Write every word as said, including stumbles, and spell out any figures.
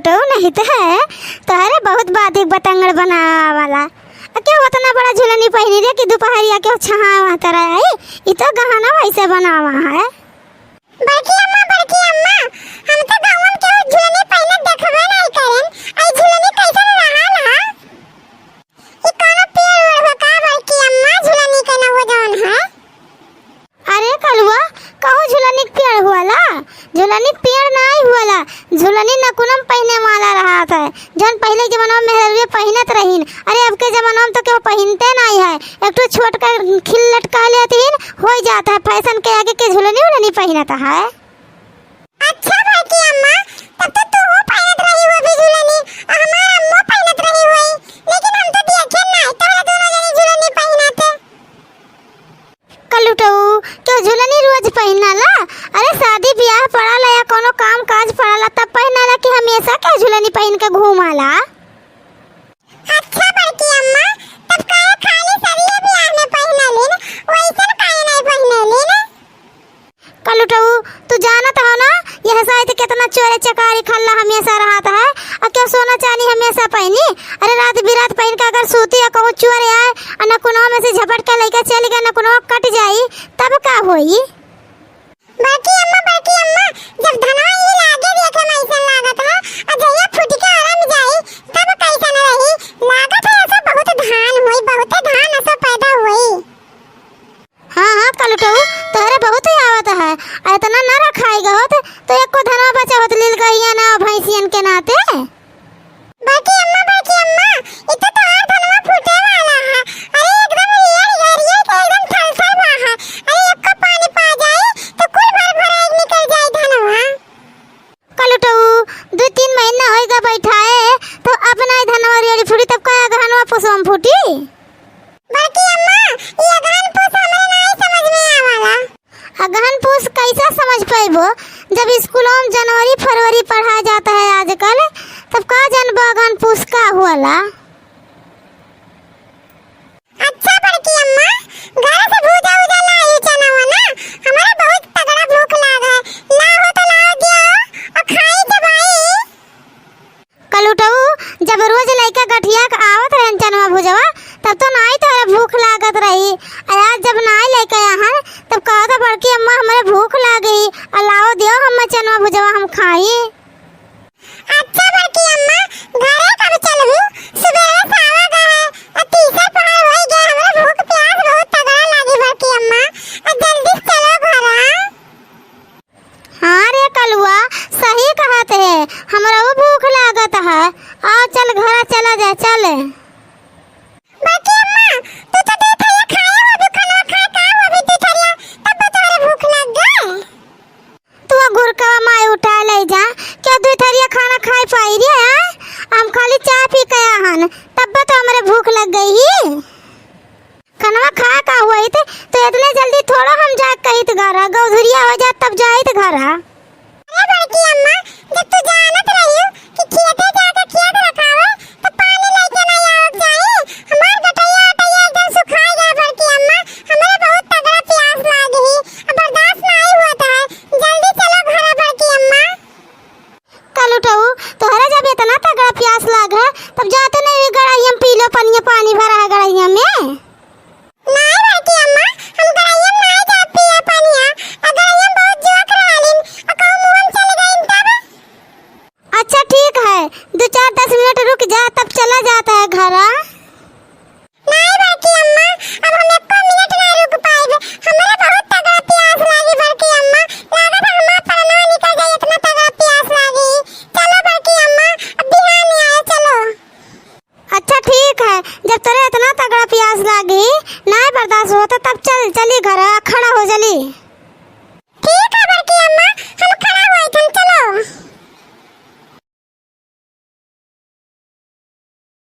तो नहीं तो है, तोहरे बहुत बाधिक बतंगड़ बनावा वाला। आ, केहू उतना बड़ा झुलनी पहिनी रे कि दुपहरिया केहू छहावा तरह आई, ई तो गहना वैसे बनावा है। बड़की अम्मा, बड़की अम्मा, हम तो गाँव में केहू झुलनी पहिने देखबे नहीं करेन, आई झुलनी कैसन रहा ना? ई कौनो पेड़ ओड़ बा का बड़की अम्मा, झुलनी के नवो जौन है? अरे कलुआ, कहूँ झुलनी के पेड़ हुआला? झुलनी के पेड़ नाई हुआला, झुलनी नकुनम पहिने वाला रहत है, जौन पहिले के जमाना में मेहररुए पहिनत रहीन। अरे अब के जमाना में तो केहू पहिनते नाई है, एक ठो छोट का खिल लटका लेत हीन, होइ जात है, फैशन के आगे के झुलनी उलनी पहिनत है। अच्छा बड़की अम्मा, तब तो तू पहिनत रही हो भी झुलनी, आ हमार अम्मो पहिनत रही होई, लेकिन हम तो देखे नाई तोहरा दोनों जनी झुलनी पहिनत। कलुटऊ, केहू झुलनी रोज पहिनाला? अरे शादी ब्याह पड़ाला या कोनो काम काज पड़ाला तब पहिनाला कि हमेशा केहू झुलनी पहिन के घूमाला? अच्छा बड़की अम्मा, तब काहे खाली सरिये ब्याह में पहिनेलिन, वैसन काहे नहीं पहिनेलिन? कलुटऊ, तू जानत हो ना, यह साइत कितना चोरे चकारी खल्ला हमेशा रहत है, और केहू सोना चानी हमेशा पहिनी? अरे रात बिरात पहिन के अगर सूती या कहूँ चोर आए, और नकुनवा में से झपट के लइका चल गए, नकुनवा कट जाई, तब का होई? बड़की अम्मा, बड़की अम्मा, जब धनवा ई लागे देखे में ऐसन लागत है, और जहिया फूट के अरम जाई, तब कैसन रही? लागत है असो बहुत धान होई, बहुते धान असो पैदा होई। हाँ, हाँ, कलुटऊ, तोहरे बहुत ही आवत है। आ, इतना ना रखाई गहोत, तो एको धनवा बचा होत लील गइया ना भैंसियन के नाते। बड़की अम्मा, बड़की अम्मा, इ तो तोहार धनवा फूटे वाला है। अरे, एकदम रियर, रियर के एकदम थल थल बा है। अरे, एको पानी पा जाए, तो कुल भर भराई निकल जाए धनवा। कलुटऊ, दुइ तीन महीना होइगा बैठाए, तो अब नाई धनवा रियरी फूटी, तब का अगहनवा पुसवा में फूटी? बड़की अम्मा, ई अगहन पुस हमरे नाई समझ में आवाला। अगहन पुस कैसा समझ पैबो, जब स्कूलों में जनवरी फरवरी पढ़ा जाता है आजकल, तब का जानबो अगहन पुस का हुआला? अच्छा बड़की अम्मा, घर से भूजा उजा लाइउ चनवा ना, हमरा बहुत तगड़ा भूख लाग है। लाओ तो लाओ दियो, और खाई जब आई। कलुटऊ, जब रोज लइका गठिया के आवत रहन चनवा भुजवा, तब तो नाई तोहरे भूख लागत रही। आ आज जब नाई लइका आहन, तब कहत बड़की अम्मा हमरे भूख लागी, आ लाओ दियो हम्मे चनवा भुजवा हम खाई। अच्छा बड़की अम्मा, घरे कब चलबू? सुबेरे से आवा गए है, आ तीसर पहर होई गए, हमरा भूख प्यास बहुत तगड़ा लागी बड़की अम्मा, आ जल्दी से चलो घरा। हाँ रे कलुआ, सही कहत है, हमरा वो भूख लागत है, आ चल घरा चला जाए, चल। बड़की अम्मा, तू तो दू थरिया खाए हो, अभी खाना खाए का हो, अभी दू थरिया, तब तो तोहरे भूख लग गए। तू गुरकवा माई उठा ले जा, क्या दू थरिया खाना खाए पाई रे, हाँ? हम खाली चाय पी के आहन, तब तो हमरे भूख लग गई ही। खनवा खा का हुई थे, तो इतने जल्दी थोड़ा हम जा कहित घरा, गौधुरिया हो जात तब जाइत घरा। अरे बड़की अम्मा, जब तू जानत रहियो कि खेते जाके खेत रखावे, तो पानी लेके नहीं आवत जाई। हमार गटैया अटैया एकदम सुखाई गए बड़की अम्मा, हमरे बहुत तगड़ा प्यास लागी, अब बर्दाश्त नहीं होता है। जल्दी चलो घरा बड़की अम्मा। कलुटऊ, तोहरा जब इतना तगड़ा प्यास लाग है, तब जाते नहीं गड़ैया में पी लो पनिया, पानी भरा है गड़ैया में। नाई बड़की अम्मा, हम गड़ैया में नाई जात पिए पनिया, आ गड़ैया में बहुत जोंक रहलिन, आ कहूँ मुँह में चल गइन तब? अच्छा ठीक है, दो चार दस मिनट रुक जा, तब चला जाता है घरा। नाई बड़की अम्मा, अब हम एको मिनट ना रुक पाइब, हमरा बहुत तगड़ा प्यास लागी बड़की अम्मा, लागत है हमार प्राणवा निकल जाई, इतना तगड़ा प्यास लागी। चलो बड़की अम्मा, अब बिहान आए, चलो। अच्छा ठीक है, जब तोरे इतना तगड़ा प्यास लागी, नाय बर्दाश्त होता, तब चल, चली घर, खड़ा हो जली। ठीक है बड़की अम्मा, हम खड़ा होई थन, चलो।